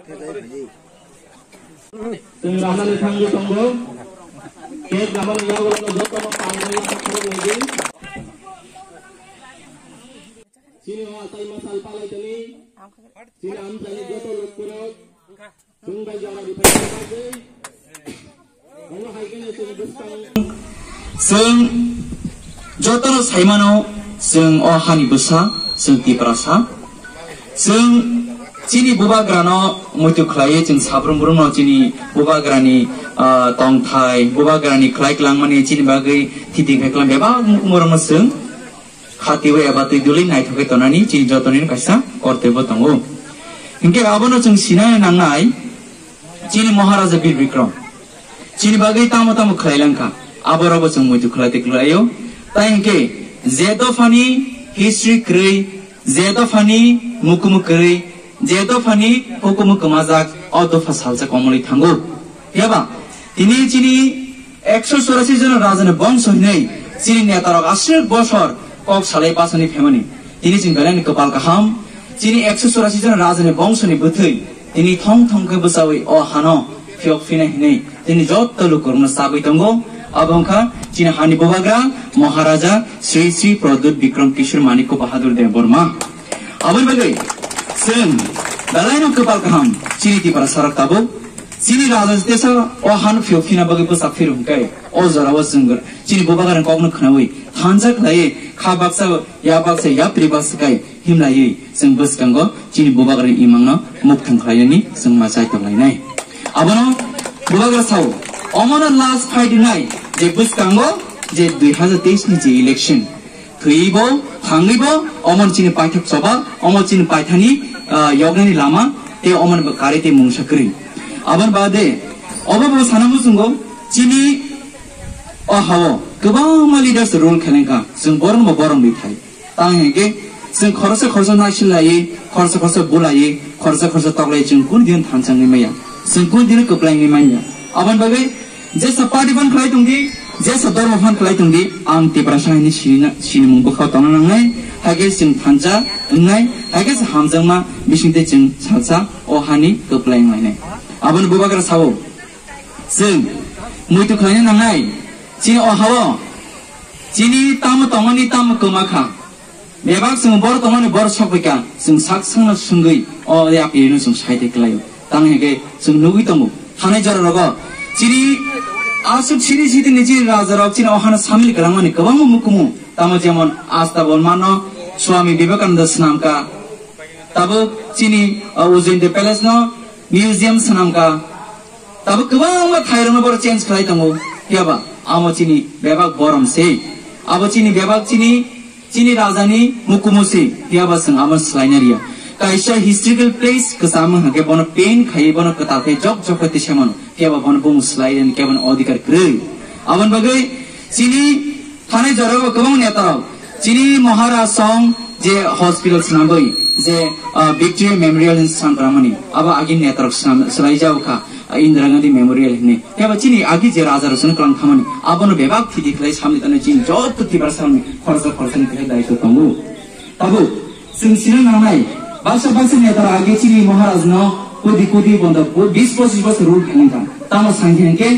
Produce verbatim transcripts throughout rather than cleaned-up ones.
Chwng ramani thangwi tongo. Cake ramani yagulono jotono pangwi yakhorok laidi. Chini o atai masal palai tani. Chini amchani joto lokkurok. Chwng bai jora rifai tongma jai. Omo hai kheno chwng bwskang. Chwng jotono saimano, chwng o hani bwsa, chwng Tiprasa. Chwng chini bubagrano muitu khlaiwi chwng sabrum brumno chini bubagrani, ah, tongthai, bubagrani khlai klangmani chini bagwi thiti khai klang bebak mukumurokno chwng khatiwi eba twi duli naithok khe tonani chini jotonino kaisa kortobyo tongo. Hinkhe abono chwng sinai nangnai chini Maharaja Bir Bikram. Chini bagwi tamo tamo khlai langkha, aborokbo chwng muitu khlai twi khlaio. Tai hinkhe je dophani history kwrwi, je dophani mukumu kwrwi, je dophani hukumu kwmajak, o dopha salsa komolwi thango. Phiya ba, tini chini ekso chorasi jona rajani bongso hinwi chini netarok aswk bosor kok salai pasani phaimani. Tini chwng belai ni kwpal kaham. Chini ekso chorasi jona rajani bongsoni bwthwi tini thong thong khe bwchaui o hano phiyok phina hinwi tini joto lukurokno chabwi tongo. Abo wngkha chini hani bubagra Maharaja Sri Sri Pradyut Bikram Kishore Manikya Bahadur Debbarma. Aboni bagwi chwng belaino kwpal kaham chini Tiprasa rok tabuk chini raja tesa o hano phiyok phina bagwi bwchak phirung khe o jorao chwng chini bubagrani kokno khnaui thansa khlaiwi kha baksa ya baksa yapri baksa kai himlaiwi chwng bwskango chini bubagrani imangno mukthung khlainani chwng ma chai tonglainai. Abono bubagra sao, omono last fight wngnai je bwskango je dui hazar teis ni je election thwibo thangwibo omo chini paithak choba, omo chini paithani, ah, yoknani lama tei omo kari tei mungsa kwrwi. Aboni bade obo bo sana muchungo chini o hao kwbangma leaders role khelengkha, chwng borokno bo borom bai thai. Tang hinkhe chwng khoroksa khoroksa naising laiwi, khoroksa khoroksa bulaiwi, khoroksa khoroksa toklaiwi chwng kunu din thansa wngwi maya, chwng kunu din kwplai wngwi manya. Aboni bagwi jesa party ban khlai tongdi, jesa dormo phan khlai tongdi, ang Tiprasa hinwi sinina, sinimung bwkhao tongna nangnai, haikhe chwng thansa wngnai, haikhe se hamjakma bisingtwi chwng salsa o hani kwplai wnglainai. Aboni bubagra sao, chwng muitu khlaina nangnai, chini o hao, chini tamo tongmani tamo kwma kha. Bebak chwng bor tongmani bor sokphaikha, chwng sak sangno swngwi o yapirino chwng saite klaio. Tang hinkhe chwng nugwi tongo, thanai jora rogo chini aswk siri sitini chini rajarok chini o hano samil kwrangmani kwbangma mukumu, tamo jemon Asta Bolmano Swami Vivekananda swnamkha, tabuk chini, uh, Ujjain Palace no museum swnamkha, tabuk kwbangma thairokno boro change khlai tongo, phiyaba amo chini bebak borom se, abo chini bebak chini Chini rajani mukumu se, phiyaba chwng abo swlaina riya. Kaisa historical place kwcham wng hwnkhe bono paint khaiwi bono kwtal khe jok jok khe tisamano. Phiyaba bono bumung swlai rwni kebono odhikar kwrwi. Aboni bagwi chini thanai jorao kwbangma netarok chini Maharaj song je hospital swnamwi je, ah, Victory Memorial hinwi swngkramani abo agini netarok swnam-, swlaijak kha. Indira Gandhi Memorial hinwi. Phiya ba chini agi je raja rok sini kwlang thamani, abono bebak thidi khlai samni tani chini joto Tiprasa rokni khoroksa khoroksani khe daitw tongo. Tabuk chwng sina nangnai, baksa baksa neta rok agi chini Maharaj no kodi kodi bonda bo bis pochis bosor rule khainai kha. Tamo sangkhe hwnkhe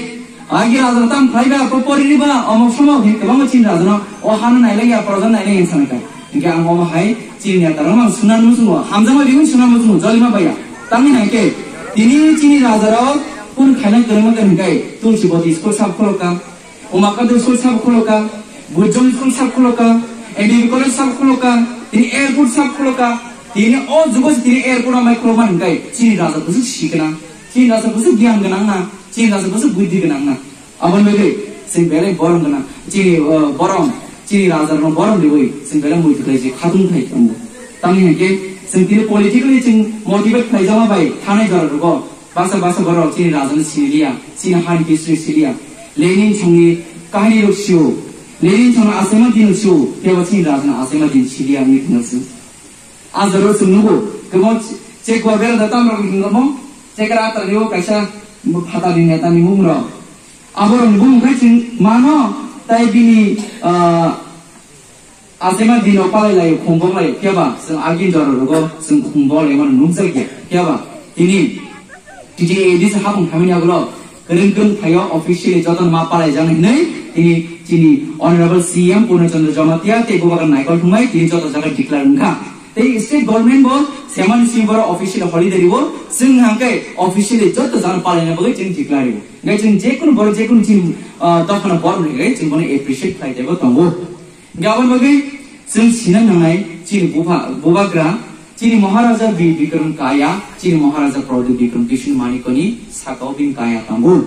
agi raja rok tam khlai ba, ko pori ri ba, omok somok hin kwbangma chini raja no o hano nailai ya, proja nailai ya sanai kha. Hingke ang omo hai chini neta rok ang suna muchungo, hamjakma rihun suna muchungo, jolima baiya. Tamni hingke tini chini raja rok kun khaina kwrwngma khe hingkai Tulsi Boti school sab khulokka, Umakanta school sab khulokka, Bujong school sab khulokka, M B B college sab khulokka, tini airport sab khulokka, tini o jugo se tini airport amai khulokma hingkai chini raja bwswk sikna, chini raja bwswk gyan gwnang na, chini raja bwswk buddhi gwnang na. Aboni bagwi chwng belai borom gwnang, chini, uh, borom, chini raja rokno borom riwi chwng belai muitu khlai se khatung thai tongo. Tamni hwnkhe chwng tini politically chwng motivate khlaijakma bai thanai jora rogo baksa baksa borok chini raja no sini liya, chini hani history siliya. Lenin chwngni kahini rok sio, Lenin chwngno achaima din sio, tebo chini raja no achaima din siliya wngwi thangna chwng. Ajaro chwng nugo, kwbang che-, chekwa bera da tamrok hingo mo, chekra atarni o kaisa phatani netani mung rok. Aborok ni bumung khai chwng mano, tai bini, ah, achaima dino palai lai, khum bok lai, phiya ba chwng agin jora rogo chwng khum bok lai mano nukjak ya, phiya ba tini T T A D C hapung khamani agulo kwrwng kwrwng thaio officially joto ma palai jani hinwi tini chini Honorable C M Purna Chandra Jamatia tei Bubagra Naikol thumai tini joto jaga declare wngkha. Tei state government bo semani simi boro officially holiday ribo, chwng hangke officially joto jaga palaina bagwi chwng declare ribo. Ngai chwng jekunu boro jekunu chini, ah, dophano boro hwnwi chwng bono appreciate khlai tebo tongo. Gabon bagwi chwng sina nangnai chini bupha, bubagra, chini Maharaja Bir Bikram Kaya, chini Maharaja Pradyot Bikram Kishore Manikoni saka o bini kaya tongo.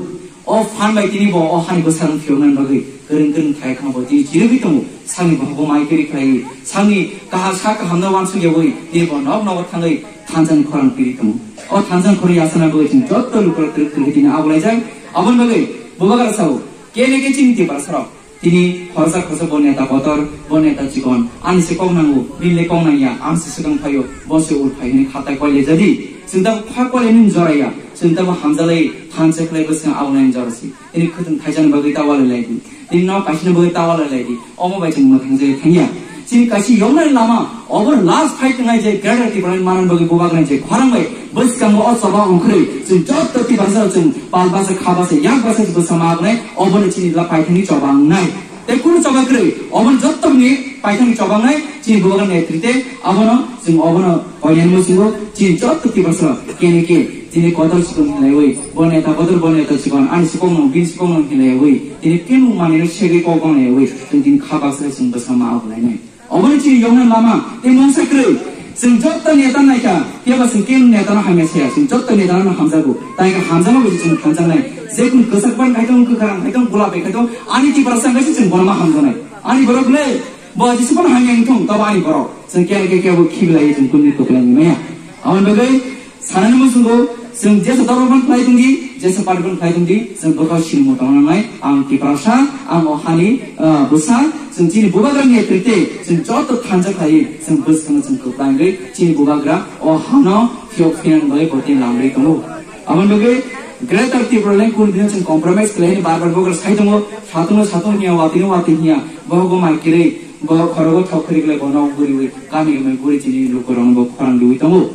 O phan bai tini bo o hani bwsarang phiyoknani bagwi kwrwng kwrwng thai khama bo tini chirigwi tongo. Sangni bohogo mai kiri khlaiwi, sangni kaha sa kahamno wansuk yawi tini bo nok nogo thangwi thansa ni khorang piri tongo. O thansa ni khorang yasana bagwi chwng jotto lukurok twrwk twrwk tini abolaijak. Aboni bagwi bubagra sao, kene ke chini Tiprasarok. Tini khoroksa khoroksa bo neta kotor, bo neta chikon, ani se kok nango, bini le kok nangya, ang se swkang phaio, bo se ur phai hwnwi khatai koile jadi. Chwng tabuk kha koile nini joraya, chwng tabuk hamjalai thansa khlai bwswng abonani jorasi. Tini khwtwng thaisani bagwi ta walai lai di. Tini nok kaisani bagwi ta walai lai di. Omo bai chwng mwthang jai thangya. Chini kaisa yoknani lama, obo last fight wngnai je Greater Tipraland manani bagwi bubagrani je khorang bai bwskango o choba ongkhorwi chwng jotto Tiprasa chwng pal basa kha basa yak basa bwsa ma wngnai, obono chini la paithangni choba wngnai. Tei kunu choba kwrwi, obono jottoni paithangni choba wngnai, chini bubagrani netrite abono chwng obono koinani muchungo chini jotto Tiprasa kene ke chini kotor chikon hinlaiwi, bo neta kotor, bo neta chikon, ani sikokno, bini sikokno hinlaiwi, tini kenu manino segwi kok wnglaiwi, chwng tini kha baksa chwng bwsa ma wngnai. Oboni chini yokna lama tei mungsa kwrwi. Chwng jotto neta naikha, phiya ba chwng kenu neta no hamya saya, chwng jotto neta no hamjago. Tai khe hamjakma bai chwng thanjaknai. Jekunu kwchak ban khai tong, kwkhrang khai tong, gulap bai khai tong, ani Tiprasa wngkha se chwng bono ma hamjaknai. Ani borok le, bo jesa phano hamya wng thung, tobo ani borok. Chwng khe khe khe bo khibilai chwng kunu kwplai ni maya. Aboni bagwi Sanani muchungo chwng jesa doro phano khlai tongdi, jesa party phano khlai tongdi, chwng bwkha sinimo tongna nangnai. Ang Tiprasa, ang o hani, ah, bwsa, chwng chini bubagrani netrite, chwng joto thansa khlaiwi, chwng bwskango chwng kwplai wngwi, chini bubagra o hano phiyok phinani bagwi bo tini lamri tongo. Aboni bagwi Greater Tipraland kunu dino chwng compromise khlaini bar bar bubagra sai tongo, satungo satung hiya, watino wati hiya, bohogo mai kwrwi, bo khorogo thok khwrwi khlai bo nok guriwi, kami mai guri chini lukurokno bo khorang riwi tongo.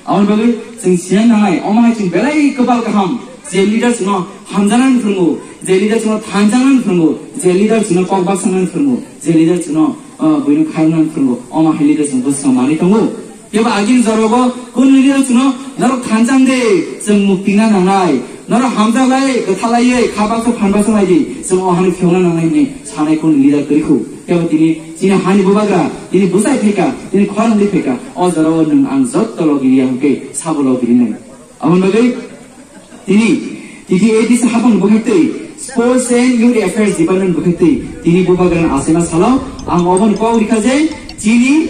Aboni bagwi chwng sina nangnai, omo hai chwng belai kwpal kaham, je leader chwngno hamjaknani phwrwngo, je leader chwngno thanjaknani phwrwngo, je leader chwngno kok baksanani phwrwngo, je leader chwngno, ah, buino khairoknani phwrwngo, omo hai leader chwng bwskango manwi tongo. Phiya ba agini jorogo kunu leader chwngno norok thanjang de, chwng mukti na nangnai, norok hamjaklai, kwthalaiwi, kha baksa phan baksa lai di, chwng o hani phiyokna nangnai hwnwi sanai kunu leader kwrwi khu. Phiya ba tini chini hani bubagra, tini bwsai phaikha, tini khorang di phaikha, o jorao nwng ang jotto logi riya hwnkhe sabo logi rinai. Aboni bagwi tini T T A D C hapang bukhai twi, Sports and Youth Affairs Department bukhai twi, tini bubagrani achaima salo ang oboni kok rikha je chini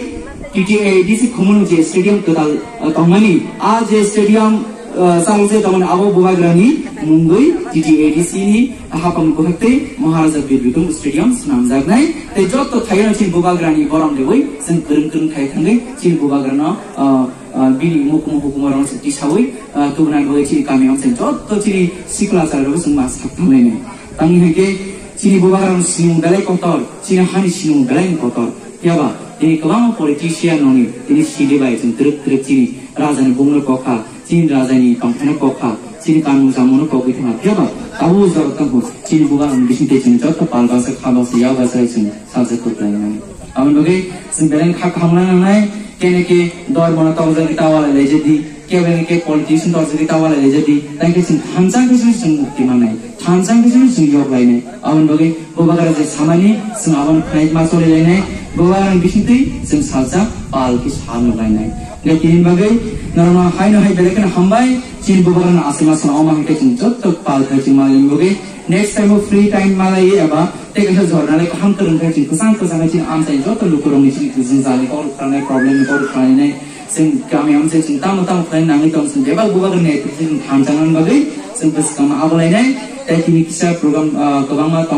T T A D C Khumulwng je stadium kwtal, uh, tongmani, a je stadium, uh, chalo je tongmani abo bubagrani mungwi T T A D C ni hapang bukhai twi Maharaja Bir Bikram Stadium swnamjaknai. Tei jotto thairano chini bubagrani borom riwi chwng kwrwng kwrwng khai thangwi chini bubagrano, ah, ah, bini mukumu hukumu rong se tisawi, ah, tubunai bagwi chini kami amchai jotto chini sikla chwrairok chwng ma sak thanglainai. Tamni hwnkhe chini bubagrano sinimung belai kotor, chini hani sinimung belai kotor. Phiya ba tini kwbangma politician rokni tini sili bai chwng twrwk twrwk chini rajani bumungno kokha. Chini rajani tongthai no kok kha, chini kanmung chamung no kogwi thangkha, phiya ba tabuk jora tongkhu, chini bubagrani bisingtwi chwng jotto pal baksa kha baksa yak baksa chwng salsa kwplai nai. Aboni bagwi chwng belai kha kaham wngna nangnai, kene khe dormo no torjagwi ta walai laijak di, kebeng khe politician torjagwi ta walai laijak di, tei khe chwng thansa khe chwng mukti mannai, thansa khe chwng yok lainai. Aboni bagwi bubagra je samani chwng abono khnai ma choli lainai, bubagrani bisingtwi chwng salsa pal khe sal nuk lainai. Hingke tini bagwi norokno haino hai belai kheno hambai, chini bubagrano aswk aswk omo hai khe chwng jotto pal khai chwng manlini bagwi. Next time o free time malai eba tei kaisa jornalai kaham kwrwng khai chwng kwchang kwchang khai chini amchai jotto lukurokni chini kwchwng jalni kok rwkhanai, problem ni kok rwkhanai, chwng kami amchai chwng tamo tamo khlai nangwi tong chwng bebak bubagrani netrite chwng thansa nang bagwi chwng bwskangma abo lainai. Tei tini kisa program, ah, kwbangma tong